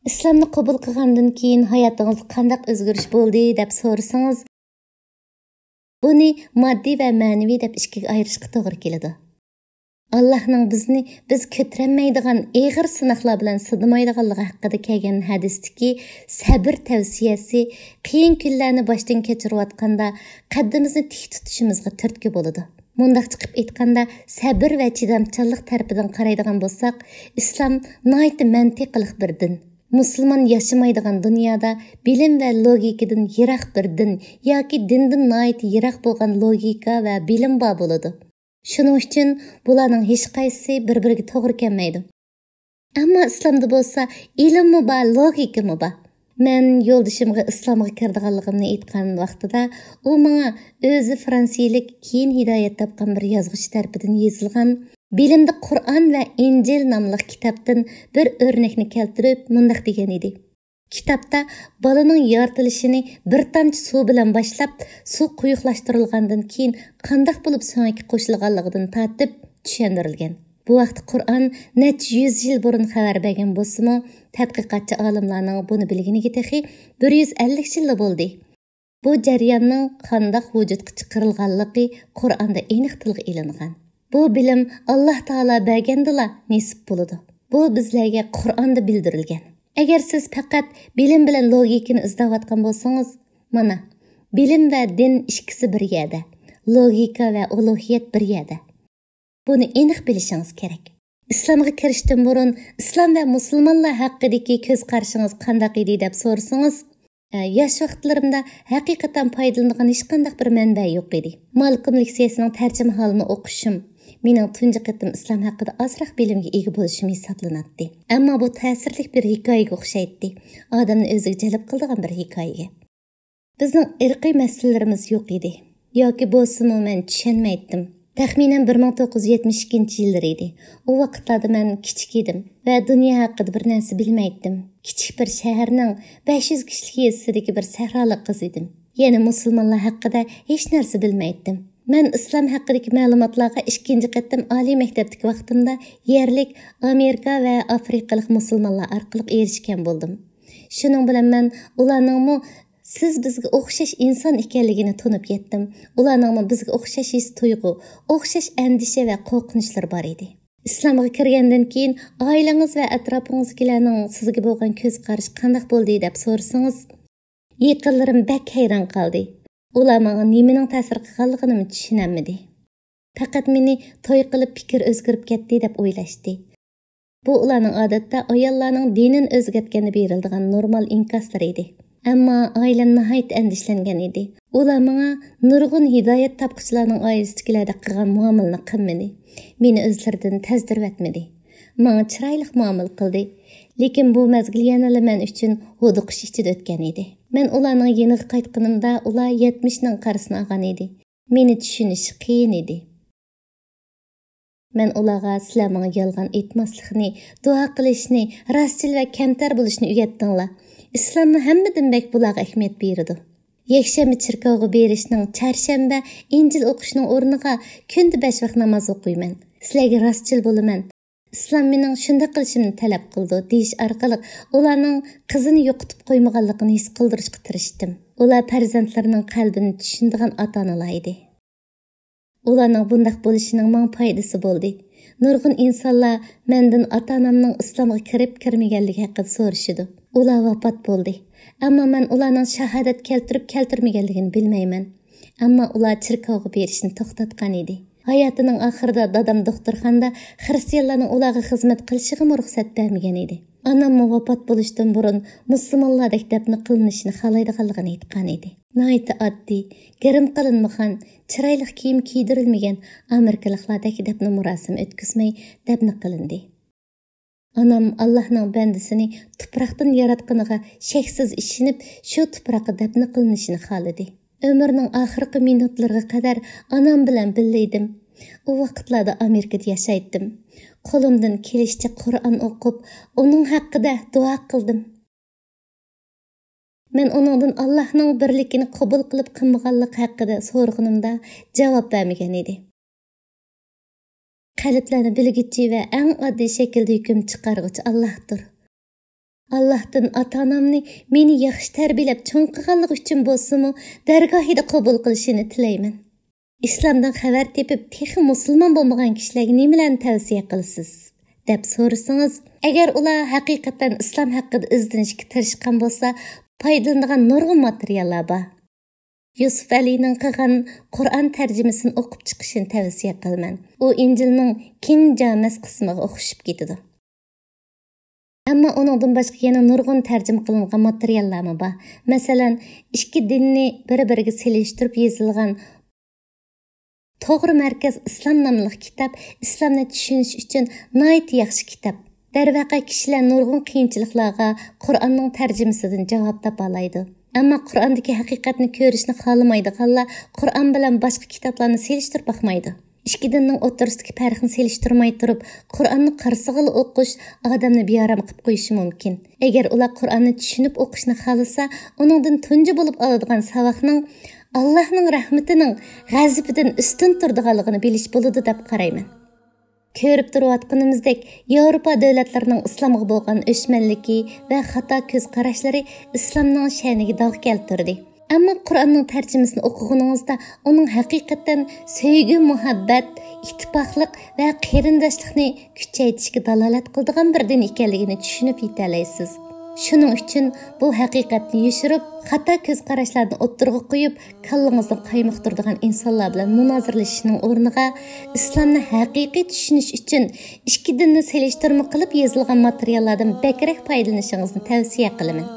ئىسلامنى قوبۇل قىلغاندىن كېيىن ھاياتىڭىزدا قانداق ئۆزگىرىش بولدى دەپ سورىسىڭىز، بۇنى ماددىي ۋە مەنىۋى دەپ ئىككىگە ئايرىشقا توغرا كېلىدۇ. ئاللاھنىڭ بىزنى بىز كۆتۈرەلمەيدىغان ئېغىر سىناقلار بىلەن سىنىمايدىغانلىقى ھەققىدە كەلگەن ھەدىستىكى سەبىر تەۋسىيەسى قىيىن كۈنلەرنى باشتىن كەچۈرۈۋاتقاندا قەددىمىزنى تىك تۇتۇشىمىزغا تۈرتكە بولىدۇ. مۇنداقچە قىلىپ ئېيتقاندا، سەبىر ۋە چىدامچانلىق تەرىپىدىن قارايدىغان بولساق، ئىسلام ناھايىتى مەنتىقلىق بىر دىن. مۇسۇلمان ياشىمايدىغان دۇنيادا بىلىم ۋە لوگىكىدىن يىراق بىر دىن ياكى دىندىن ناھايىتى يىراق بولغان لوگىكا ۋە بىلىم بار بولىدۇ. شۇنىڭ ئۈچۈن بۇلارنىڭ ھېچقايسىسى بىر-بىرىگە توغرا كەلمەيدۇ. ئەمما ئىسلامدا بولسا ئىلىممۇ بار، لوگىكىمۇ بار. مەن يولدىشىمغا ئىسلامغا كىرىدىغانلىقىمنى ئېيتقان ۋاقتىدا، ئۇ ماڭا ئۆزى فرانسىيىلىك، كېيىن ھىدايەت تاپقان بىر يازغۇچى تەرىپىدىن يېزىلغان بىلىمدە قۇرئان ۋە ئىنجىل ناملىق كىتابتىن بىر ئۆرنەكنى كەلتۈرۈپ مۇنداق دېگەن ئىدى. كىتابتا بالىنىڭ يارىتىلىشىنى بىر تامچە سۇ بىلەن باشلاپ، سۇ قويۇقلاشتۇرۇلغاندىن كېيىن قانداق بولۇپ سۆڭەككە قوشۇلغانلىقىدىن تارتىپ چۈشەندۈرۈلگەن. بۇ ھەقتە قۇرئان نەچچە يۈز يىل بۇرۇن خەۋەر بەرگەن بولسىمۇ، تەتقىقاتچى ئالىملارنىڭ بۇنى بىلگىنىگە تېخى بىر يۈز ئەللىك يىللا بولدى. بۇ جەرياننىڭ قانداق ۋۇجۇدقا چىقىرىلغانلىقى قۇرئاندا ئېنىق تىلغا ئېلىنغان. بۇ بىلىم ئاللاھ تائالا بەرگەندىلا نېسىپ بولىدۇ. بۇ بىزلەرگە قۇرئاندا بىلدۈرۈلگەن. ئەگەر سىز پەقەت بىلىم بىلەن لوگىكىنى ئىزدەۋاتقان بولسىڭىز، مانا، بىلىم ۋە دىن ئىككىسى بىر يەردە، لوگىكا ۋە ئۇلۇھىيەت بىر يەردە. بۇنى ئېنىق بىلىشىڭىز كېرەك. ئىسلامغا كىرىشتىن بۇرۇن ئىسلام ۋە مۇسۇلمانلار ھەققىدىكى كۆز قارىشىڭىز قانداق ئىدى دەپ سورىسىڭىز، ئە، ياش ۋاقىتلىرىمدا ھەقىقەتەن پايدىلىنىدىغان ھېچقانداق بىر مەنبە يوق ئىدى. مالكوم لېكسىيەسىنىڭ تەرجىمىھالىنى ئوقۇشۇم مېنىڭ تۇنجى قېتىم ئىسلام ھەققىدە ئازراق بىلىمگە ئىگە بولۇشۇم ھېسابلىناتتى. ئەمما بۇ تەسىرلىك بىر ھېكايىگە ئوخشايتتى. ئادەمنى ئۆزىگە جەلپ قىلىدىغان بىر ھېكايىگە. بىزنىڭ ئىرقىي مەسىلىلىرىمىز يوق ئىدى. ياكى بولسىمۇ مەن چۈشەنمەيتتىم. تەخمىنەن بىر مىڭ توققۇز يۈز يەتمىش ئىككىنچى يىللىرى ئىدى. ئۇ ۋاقىتلاردا مەن كىچىك ئىدىم ۋە دۇنيا ھەققىدە بىر نەرسە بىلمەيتتىم. كىچىك بىر شەھەرنىڭ بەش يۈز كىشىلىك يېزىسىدىكى بىر سەھرالىق قىز ئىدىم. يەنى مۇسۇلمانلار ھەققىدە ھېچ نەرسە بىلمەيتتىم. مەن ئىسلام ھەققىدىكى مەلۇماتلارغا ئىككىنچى قېتىم ئالىي مەكتەپتىكى ۋاقتىمدا يەرلىك ئامېرىكا ۋە ئافرىقىلىق مۇسۇلمانلار ئارقىلىق ئېرىشكەن بولدۇم. شۇنىڭ بىلەن مەن ئۇلارنىڭمۇ سىز بىزگە ئوخشاش ئىنسان ئىكەنلىكىنى تونۇپ يەتتىم. ئۇلارنىڭمۇ بىزگە ئوخشاش ھېس-تۇيغۇ، ئوخشاش ئەندىشە ۋە قورقۇنچلىرى بار ئىدى. ئىسلامغا كىرگەندىن كېيىن ئائىلىڭىز ۋە ئەتراپىڭىزدىكىلەرنىڭ سىزگە بولغان كۆز قارىشى قانداق بولدى دەپ سورىسىڭىز، يېقىنلىرىم بەك ھەيران قالدى. ئۇلار ماڭا نېمىنىڭ تەسىر قىلغانلىقىنىمۇ چۈشىنەلمىدى. پەقەت مېنى توي قىلىپ پىكىر ئۆزگىرىپ كەتتى دەپ ئويلاشتى. بۇ ئۇلارنىڭ ئادەتتە ئاياللارنىڭ دىنىنى ئۆزگەرتكەندە بېرىلىدىغان نورمال ئىنكاسلىرى ئىدى. ئەمما ئائىلەم ناھايىتى ئەندىشىلەنگەن ئىدى. ئۇلار ماڭا نۇرغۇن ھىدايەت تاپقۇچىلارنىڭ ئائىلىسىدىكىلەردەك قىلغان مۇئامىلىنى قىلمىدى. مېنى ئۆزلىرىدىن تەزدۈرۈۋەتمىدى. ماڭا چىرايلىق مۇئامىلە قىلدى. لېكىن بۇ مەزگىل يەنىلا مەن ئۈچۈن ھودۇقۇش ئىچىدە ئۆتكەن ئىدى. مەن ئۇلارنىڭ يېنىغا قايتقىنىمدا، ئۇلار يەتمىشنىڭ قارىسىنى ئالغان ئىدى. مېنى چۈشىنىشى قىيىن ئىدى. مەن ئۇلارغا سىلەر ماڭا يالغان ئېيتماسلىقنى، دۇئا قىلىشنى، راستچىل ۋە كەمتەر بولۇشنى ئۆگەتتىڭلار. ئىسلاممۇ ھەممىدىن بەك بۇلارغا ئەھمىيەت بېرىدۇ. يەكشەنبە چېركاۋغا بېرىشنىڭ، چارشەنبە ئىنجىل ئوقۇشنىڭ ئورنىغا كۈندە بەش ۋاق ناماز ئوقۇيمەن. سىلەرگە راستچىل بولىمەن. ئىسلام مېنىڭ شۇنداق قىلىشىمنى تەلەپ قىلىدۇ، دېيىش ئارقىلىق ئۇلارنىڭ قىزىنى يوقىتىپ قويمىغانلىقىنى ھېس قىلدۇرۇشقا تىرىشتىم. ئۇلار پەرزەنتلىرىنىڭ قەلبىنى چۈشىنىدىغان ئاتا-ئانىلار ئىدى. ئۇلارنىڭ بۇنداق بولۇشىنىڭ ماڭا پايدىسى بولدى. نۇرغۇن ئىنسانلار مەندىن ئاتا-ئانامنىڭ ئىسلامغا كىرىپ كىرمىگەنلىكى ھەققىدە سورىشىدۇ. ئۇلار ۋاپات بولدى. ئەمما مەن ئۇلارنىڭ شاھادەت كەلتۈرۈپ كەلتۈرمىگەنلىكىنى بىلمەيمەن. ئەمما ئۇلار چېركاۋغا بېرىشنى توختاتقان ئىدى. ھاياتىنىڭ ئاخىرىدا دادام دوختۇرخانىدا خىرىستىيانلارنىڭ ئۇلارغا خىزمەت قىلىشىغىمۇ رۇخسەت بەرمىگەن ئىدى. ئاناممۇ ۋاپات بولۇشتىن بۇرۇن مۇسۇلمانلاردەك دەپنە قىلىنىشىنى خالايدىغانلىقىنى ئېيتقان ئىدى. ناھايىتى ئاددىي، گىرىم قىلىنمىغان، چىرايلىق كىيىم كىيدۈرۈلمىگەن ئامېرىكىلىقلاردەك دەپنە مۇراسىمى ئۆتكۈزمەي دەپنە قىلىندى. ئانام ئاللاھنىڭ بەندىسىنى تۇپراقتىن ياراتقىنىغا شەكسىز ئىشىنىپ، شۇ تۇپراققا دەپنە قىلىنىشىنى خالىدى. ئۆمرىنىڭ ئاخىرقى مىنۇتلىرىغا قەدەر ئانام بىلەن بىللە ئىدىم. ئۇ ۋاقىتلاردا ئامېرىكىدا ياشايتتىم. قولۇمدىن كېلىشىچە قۇرئان ئوقۇپ، ئۇنىڭ ھەققىدە دۇئا قىلدىم. مەن ئۇنىڭدىن ئاللاھنىڭ بىرلىكىنى قوبۇل قىلىپ قىلمىغانلىقى ھەققىدە سورىغىنىمدا، جاۋاب بەرمىگەن ئىدى. قەلبلەرنى بىلگۈچى ۋە ئەڭ ئاددىي شەكىلدە ھۆكۈم چىقارغۇچى ئاللاھتۇر. ئاللاھتىن ئاتا-ئانامنى مېنى ياخشى تەربىيەلەپ چوڭ قىلغانلىقى ئۈچۈن بولسىمۇ، دەرگاھىدا قوبۇل قىلىشىنى تىلەيمەن. ئىسلامدىن خەۋەر تېپىپ، تېخى مۇسۇلمان بولمىغان كىشىلەرگە نېمىلەرنى تەۋسىيە قىلىسىز؟ دەپ سورىسىڭىز، ئەگەر ئۇلار ھەقىقەتەن ئىسلام ھەققىدە ئىزدىنىشكە تىرىشقان بولسا، پايدىلىنىدىغان نۇرغۇن ماتېرىياللار بار. يۈسۈپ ئەلىنىڭ قىلغان قۇرئان تەرجىمىسىنى ئوقۇپ چىقىشىنى تەۋسىيە قىلىمەن. ئۇ ئىنجىلنىڭ كىڭ جامەس قىسمىغا ئوخشىشىپ كېتىدۇ. ئەمما ئۇنىڭدىن باشقا يەنە نۇرغۇن تەرجىمە قىلىنغان ماتېرىياللارمۇ بار. مەسىلەن، ئىككى دىننى بىر-بىرىگە سېلىشتۇرۇپ يېزىلغان توغرا مەركەز ئىسلام ناملىق كىتاب ئىسلامنى چۈشىنىش ئۈچۈن ناھايىتى ياخشى كىتاب. دەرۋەقە، كىشىلەر نۇرغۇن قىيىنچىلىقلارغا قۇرئاننىڭ تەرجىمىسىدىن جاۋاب تاپالايدۇ. ئەمما قۇرئاندىكى ھەقىقەتنى كۆرۈشنى خالىمايدىغانلار قۇرئان بىلەن باشقا كىتابلارنى سېلىشتۇرۇپ باقمايدۇ. ئىككى دىننىڭ ئوتتۇرىسىدىكى پەرقنى سېلىشتۇرماي تۇرۇپ، قۇرئاننى قارىسىغىلا ئوقۇش ئادەمنى بىئارام قىلىپ قويۇشى مۇمكىن. ئەگەر ئۇلار قۇرئاننى چۈشىنىپ ئوقۇشنى خالىسا، ئۇنىڭدىن تۇنجى بولۇپ ئالىدىغان ساۋاقنىڭ ئاللاھنىڭ رەھمىتىنىڭ غەزىپىدىن ئۈستۈن تۇرىدىغانلىقىنى بىلىش بولىدۇ دەپ قارايمەن. كۆرۈپ تۇرۇۋاتقىنىمىزدەك، ياۋروپا دۆلەتلىرىنىڭ ئىسلامغا بولغان ئۆچمەنلىكى ۋە خاتا كۆز قاراشلىرى ئىسلامنىڭ شەنىگە داغ كەلتۈردى. ئەمما قۇرئاننىڭ تەرجىمىسىنى ئوقۇغىنىڭىزدا، ئۇنىڭ ھەقىقەتەن سۆيگۈ، مۇھەببەت، ئىتتىپاقلىق ۋە قېرىنداشلىقنى كۈچەيتىشكە دالالەت قىلىدىغان بىر دىن ئىكەنلىكىنى چۈشىنىپ يېتەلەيسىز. شۇنىڭ ئۈچۈن بۇ ھەقىقەتنى يوشۇرۇپ، خاتا كۆز قاراشلارنى ئوتتۇرىغا قويۇپ، كاللىڭىزنى قايمۇقتۇرىدىغان ئىنسانلار بىلەن مۇنازىرىلىشىشنىڭ ئورنىغا، ئىسلامنى ھەقىقىي چۈشىنىش ئۈچۈن ئىككى دىننى سېلىشتۇرما قىلىپ يېزىلغان ماتېرىياللاردىن بەكرەك پايدىلىنىشىڭىزنى تەۋسىيە قىلىمەن.